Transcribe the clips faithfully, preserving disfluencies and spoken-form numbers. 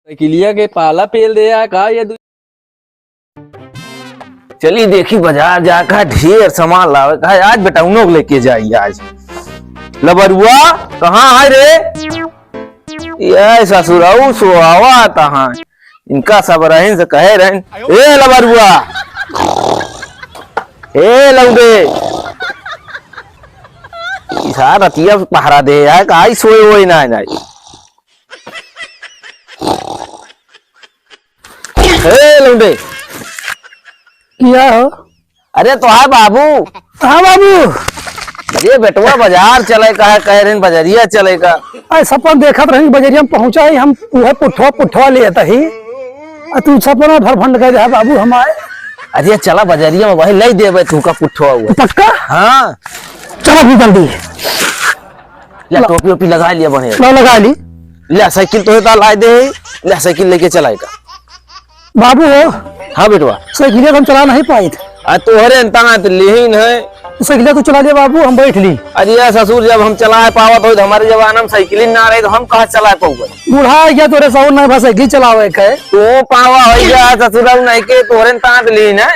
साइकिलिया के पाला पेल दे या का ये दु- चली देखी बाजार जाकर ढेर सामान लावे का है। आज बेटा उनो के लेके जाई आज। लबरुआ कहाँ है रे? ये ससुराऊ सोआवा तहाँ। इनका सब रहन से कहे रहन, "ए लबरुआ, ए लौंडे।" इसा रतिया पहरा दे है, काई सोए होए ना, ना। ए लौंडे। क्या हो? अरे तो है बाबू। हाँ बाबू। अरे बेटवा बाजार चले का है, कह रहे हैं बजरिया चले का। अरे सपन देखत रही बजरिया में पहुँचा ही, हम उहे पुठवा पुठवा ले आता ही। आ तू सपना भर फंड कर रहा बाबू हमारे। अरे चला बजरिया में वही ले देबे तू का पुठवा हुआ। पक्का? हाँ। चलो भी जल्दी। ले ला। टोपी ओपी लगा लिया बढ़िया। ला लगा ली। ले साइकिल तो हेता ला दे। ले साइकिल लेके चलाए का। बाबू हो। हाँ बेटवा। साइकिलिया तो हम चला नहीं पाइत। आ तोहरे अंतना तो लेहिन है। साइकिलिया तो चला लिया बाबू, हम बैठ ली। अरे यार ससुर, जब हम चलाए पावत हो तो हमारे जमाना में साइकिल ही ना रहे तो हम कहाँ चला पाऊंगे? बूढ़ा हो गया तोरे सौर नहीं भा साइकिल चलावे के। तू पावा हो गया ससुर, अब नहीं के तोहरे अंतना तो लेहिन है।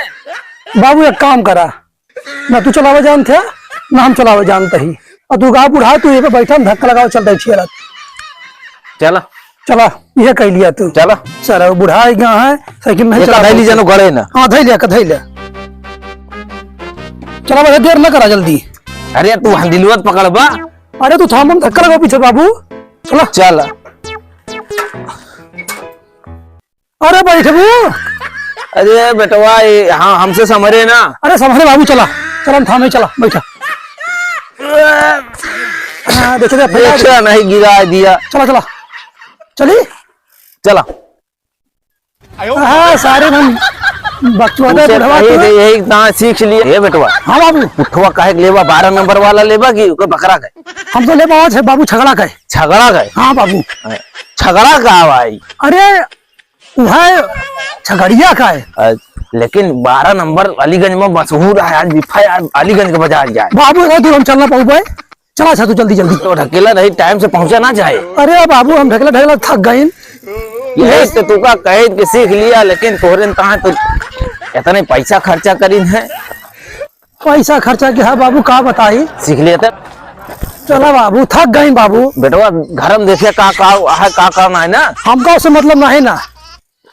बाबू एक काम करा, ना तू चलावे जानत है, ना हम चलावे जानत ही। और तू गा बूढ़ा, तू ये पे बैठा, हम धक्का लगावे चलता है छिया रात। चला। चला, ये कह लिया तू। चला। सर, वो बूढ़ा आ गया है, साइकिल नहीं ये चला का धैली पाऊंगा। जनो गड़े ना। हाँ, धैलिया, का धैलिया। चला, बड़ा देर ना करा, जल्दी। अरे, तू हैंडलवा पकड़ बा। अरे, तू थाम, हम धक्का लगाओ पीछे, बाबू। चला। चला। अरे बैठबू। अरे बेटवा, ये, हाँ, हमसे संभरे ना। अरे संभरे बाबू, चला, चला, हम थामे, चला, बैठा। हाँ, देखे, देखे, देखा नहीं, गिरा दिया। चला, चला, चली। चला। हाँ, सारे हम बकचोदा तुमसे बुढ़वा कही तो। थे, यही इतना सीख लिए। ए बेटवा। हाँ बाबू। पुठवा काहे के लेबा, बारह नंबर वाला लेबा कि ओकर बकरा का? हम तो लेबा आज है बाबू, छगड़ा का है। छगड़ा का है? हाँ बाबू। छगड़ा का भाई? अरे, वह छगड़िया का है। अ, लेकिन बारह नंबर अलीगंज में मशहूर है, आज बिफा यार अलीगंज के बाजार जाए। बाबू, इतना दूर हम चल ना पाऊबे। चला, अच्छा, तू जल्दी, जल्दी। तो ढकेला रही, टाइम से पहुंचा ना जाए। अरे बाबू, हम ढकेला, ढकेला थक गइन। यही तो तुका कहे के सीख लिया, लेकिन तोहरे तहाँ तो इतने पैसा खर्चा करीन है। पैसा खर्चा के है बाबू, का बताई? सीख लिया तो। चला बाबू, थक गइन बाबू। बेटवा, घर में देखे का, का है, का, का ना है ना। हमका उससे मतलब नहीं ना।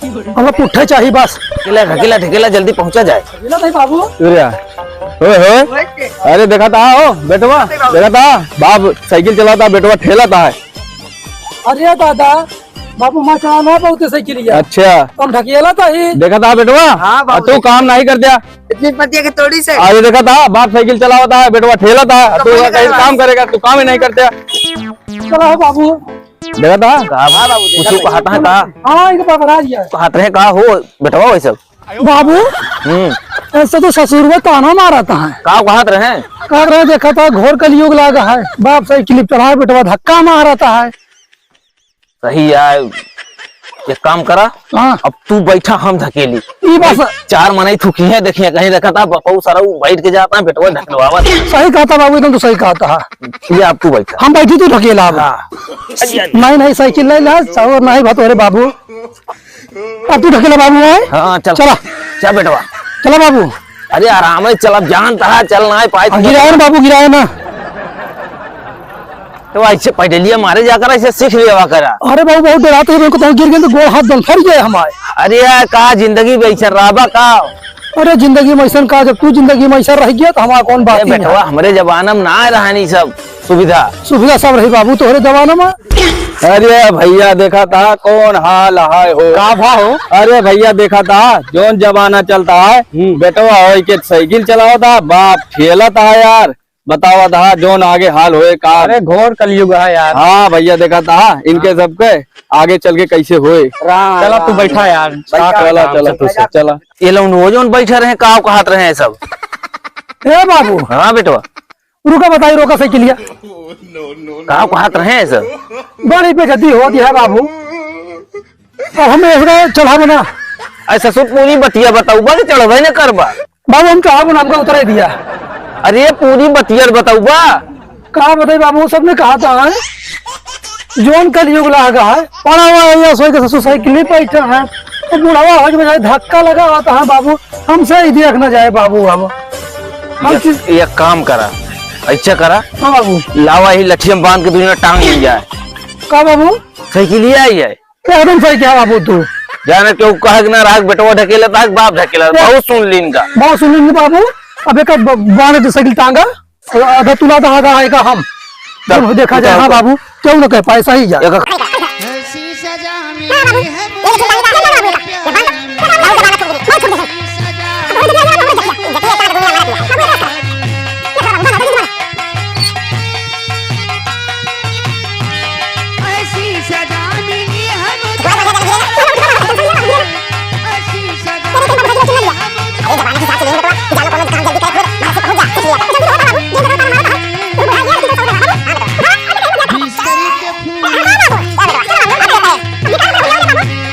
हमरा पुट्ठे चाही बस। ढकेला, ढकेला, ढकेला, जल्दी पहुंचा जाए। ढकेला नहीं बाबू। सूर्या। ओए होए। अरे देखा था हो, बेटवा, देखा था, बाप साइकिल चलाता, बेटवा ठेला था है। अरे दादा, बाबू मैं चलाना बहुत साइकिल है। अच्छा। हम ढकेला था ही। देखा था बेटवा, हाँ बाबू। आ तू काम नहीं कर दिया। इतनी पतिया के तोड़ी से। अरे देखा था, बाप साइकिल चलावता है, बेटवा ठेला था, तो तू कहीं कहीं काम करेगा, तू काम ही नहीं करते। चला हो बाबू। देखा था? का बा-, हाँ बाबू, देखा कुछ था। कहत है का? हाँ, इनके पास आ गया। कहत रहे का हो, बेटवा वही सब? बाबू, हम्म। ऐसे तो ससुरवा ताना मारत है। का कहत रहे? कहत रहे, देखा था, घोर कलयुग लागा है, बाप साइकिल चलाए, बेटवा धक्का मारत है। सही यार, एक काम करा, हाँ। अब तू बैठा, हम धकेली। ई बात स- चार मनई थुकी है, देखिए कहीं रखा था, बपऊ सारा उ बैठ के जाता है, बेटवा ढकलवावा था। सही कहता बाबू, एकदम तो सही कहता है। ये अब तू बैठा। हम बैठी, तू ढकेला अब। हाँ। नहीं, नहीं, साइकिल ले ला, और नहीं बात, अरे बाबू, अब तू ढकेला बाबू, है? हाँ, चल। चला। चल बेटवा। चला बाबू। अरे आराम है, चल, अब जानता है, चल ना पाए। हाँ, गिराए ना बाबू, गिराए ना। तो ऐसे पैडलिया मारे जाकर ऐसे सीख लेवा करा। अरे बाबू, बहुत डराते हैं, मेरे को तो गिर गए तो गोड़ हाथ दम फट गए हमारे। अरे यार, का जिंदगी में ऐसा रहबा का? अरे जिंदगी में ऐसा का, जब तू जिंदगी में ऐसा रह गया तो हमारा कौन बात ए ही बेटवा, है। हमरे जमाना में ना रहनी सब सुविधा। सुविधा सब रही बाबू तोहरे जमाना में। अरे भैया देखा था कौन हाल हाय हो। का भा हो? अरे भैया देखा था जौन जमाना चलता है, हम्म। बेटवा होई के साइकिल चलावता, बाप ठेलत है यार। बतावा था जौन आगे हाल होए का। अरे घोर कलयुग है यार। हाँ भैया देखा था इनके हाँ। सबके आगे चल के कैसे होए। राम, चला तू राम। बैठा यार। बैठा, चला, राम चला, से तू बैठा। चला। ये लोग वो जौन बैठे रहे, का कहत रहे हैं सब? ए बाबू। हाँ बेटवा। रुका बताई, रोका साइकिलिया। का कहत रहे हैं सब? बड़ी बेइज्जती होती है बाबू। अब हमें इसका चढ़ावे ना। अरे ससुर, पूरी बतिया बताऊ, बस चढ़बे न करबा। बाबू, हम चढ़ावे ना, हमका उतरे दिया। अरे पूरी बतिया बताऊ बा। का बताई बाबू, सबने कहा था, हैं? जौन कलयुग लागा है, पड़ा हुआ है, या सोई के ससुर साइकिल नहीं बैठा है, तो बुढ़वा हो के बेचारे धक्का लगा होता है बाबू, हमसे ही देख ना जाए बाबू। हम, हम ये, चीज ये काम करा, ऐसा करा, हाँ बाबू। लावा ही लठिया में बांध के दुनिया टांग ले जाए। का बाबू? साइकिलिया ही है। एकदम सही कहा बाबू तू। जाने केहू कहे के ना रहा, बेटवा ढकेला था, बाप ढकेला था। बहुत सुन ली इनका। बहुत सुन ली बाबू। अब एक ब-, बांध दे साइकिल टांगा, आधा तुला तो आधा आएगा हम। तब जब देखा जाए, उतार हाँ दो। बाबू, क्यों ना कहे, पैसा ही जा। एक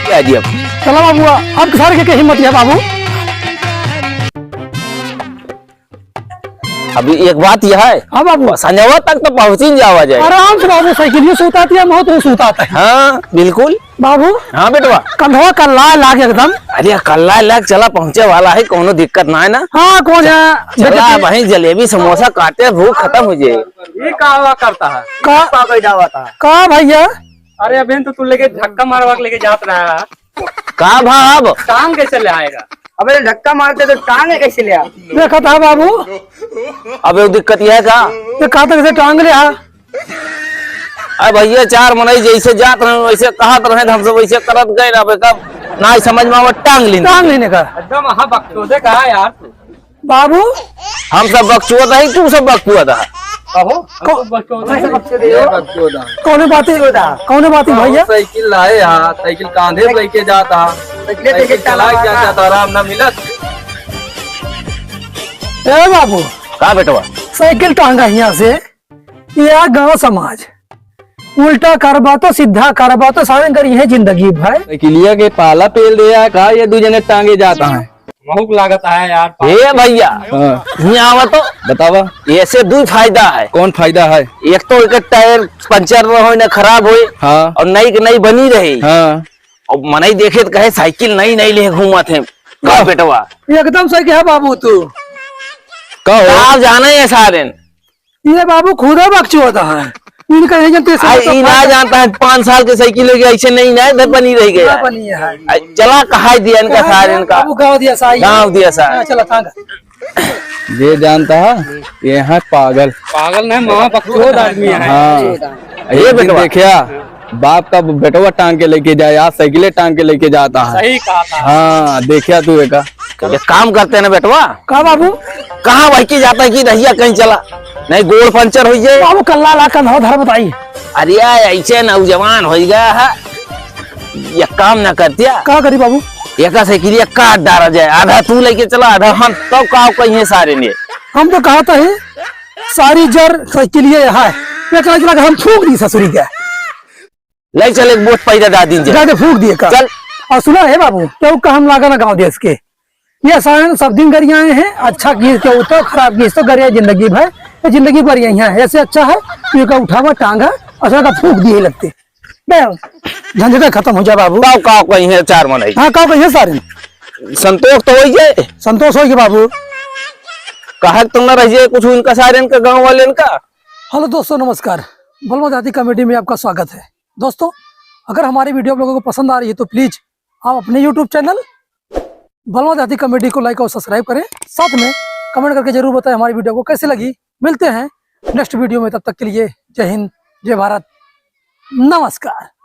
क्या दिया? चला बाबू, अब सारे के, के हिम्मत है बाबू। अभी एक बात यह है, हाँ बाबू। संजवा तक तो पहुँची जावा जाए। आराम से बाबू, साइकिलियो से उतारती है, हम हो तो से उतारते हैं। हाँ, बिल्कुल। बाबू। हाँ बेटवा। कंधवा कल्ला लाग एकदम। अरे कल्ला लाग, चला पहुँचे वाला है, कोनो दिक्कत ना है ना। हाँ, कौन है? चला देखते हैं। वहीं जलेबी समोसा काटे, भूख खत्म हो जाए। ये का हुआ करता है? का? का बैठा हुआ था? का भैया? अरे अभी तो तू लेके धक्का मारवा के लेके जात रहा है। का भा अब? टांग कैसे ले आएगा? अबे धक्का मारते तो टांग कैसे ले आ? देखा था बाबू। अबे वो दिक्कत यह है का? ये कहा था कैसे टांग ले आ? अब भैया चार मनई जैसे जात रहे वैसे कहत रहे, हम सब वैसे करत गए ना, अब कब ना समझ में आवे टांग लेने। टांग लेने का। एकदम हाँ बकचोदे का यार। बाबू। हम सब बकचोद है, तू सब बकचोद है। कहो। को-, हम सब बकचोद है। ये बकचोद है। कौने बाती, कौने बाती हाँ, भैया? साइकिल लाए हा, साइकिल कांधे पे लेके जाता। साइकिल लेके साइकिल चला चला के जाता। जाता, आराम ना मिलत। ए बाबू। का बेटवा? साइकिल टांगा हियाँ से, या गाँव समाज। उल्टा करबा तो सीधा करबा तो सारे करी है जिंदगी भर। साइकिलिया के पाला पेल दे या का, ये दू जने टांगे जाता है। बहुत लागत है यार। ए भैया, हाँ। हियाँ आवा तो। बतावा। ऐसे दू फायदा है। कौन फायदा है? एक तो एक टायर पंचर न होए, न खराब होए, हाँ। और नई के नई बनी रहे। हाँ। और मनई देखे तो कहे, "साइकिल नई नई ले घूमत है।" का हाँ। बेटवा? एकदम सही कहा बाबू तू। का हो? आप जाने ये सारे। ये बाबू खुदा बकचोद है। इनका नहीं जानते, आ, सब तो ई ना बात जानता है, पाँच साल के साइकिल हो गया, ऐसे नहीं ना, इधर बनी रह गया। ना बनी है। आ, चला कहा दिया इनका हाँ, सारे इनका। बाबू गाँव दिया साई। गाँव दिया साई। हाँ, चला, कहाँ का? ये जानता है, ये है पागल। पागल नहीं, महा बकचोद आदमी है। हाँ। ये एक दिन बेटवा। देखिया, बाप का बेटवा टांग के लेके जाए, आज साइकिले टांग के लेके जाता है। सही कहा था। हाँ, देखिया तू एका। एक काम करते हैं ना बेटवा। का बाबू? कहाँ वही के जाता है कि रहिया कहीं चला, नहीं गोड़ पंचर हो जाए। बाबू कल्ला ला कंधवा धर बताई। अरे यार, ऐसे नौजवान हो गया है, ये काम ना करतिया। का करी बाबू? एका साइकिलिया काट डाला जाए, आधा तू लेके चला, आधा हम, तो का कहिए सारे ने। हम तो कहत है, सारी जर साइकिलिया यहाँ है, एकरा चला के हम फूंक दी ससुरी के। ले चल, एक बोझ पैदा डाल दीन जाए। जाके फूंक दिए का। चल। और सुना है बाबू, केहू का हम लागा ना गाँव देश के। ये सारे सब दिन गरियाए हैं, अच्छा किए केहू तो, खराब किए तो, गरिया जिंदगी भर, ये जिंदगी भर यही है। ऐसे अच्छा है, तू का उठावा टांगा, और का फूंक दिए लगते। बे, झंझटे खत्म हो जा बाबू। का, का कही है चार मनई? हाँ, का कही है सारे? संतोष तो होई जाए। संतोष होई के बाबू। कहा तुम ना रहिए कुछ उनका सारे इनका गाँव वाले इनका। Hello दोस्तों, नमस्कार। बलमा जाति comedy में आपका स्वागत है। दोस्तों, अगर हमारी video आप लोगों को पसंद आ रही है तो please आप अपने YouTube channel बलमा जाति comedy को like और subscribe करें, साथ में comment करके जरूर बताएं हमारी video को कैसे लगी। मिलते हैं next video में, तब तक के लिए जय हिंद, जय भारत, नमस्कार।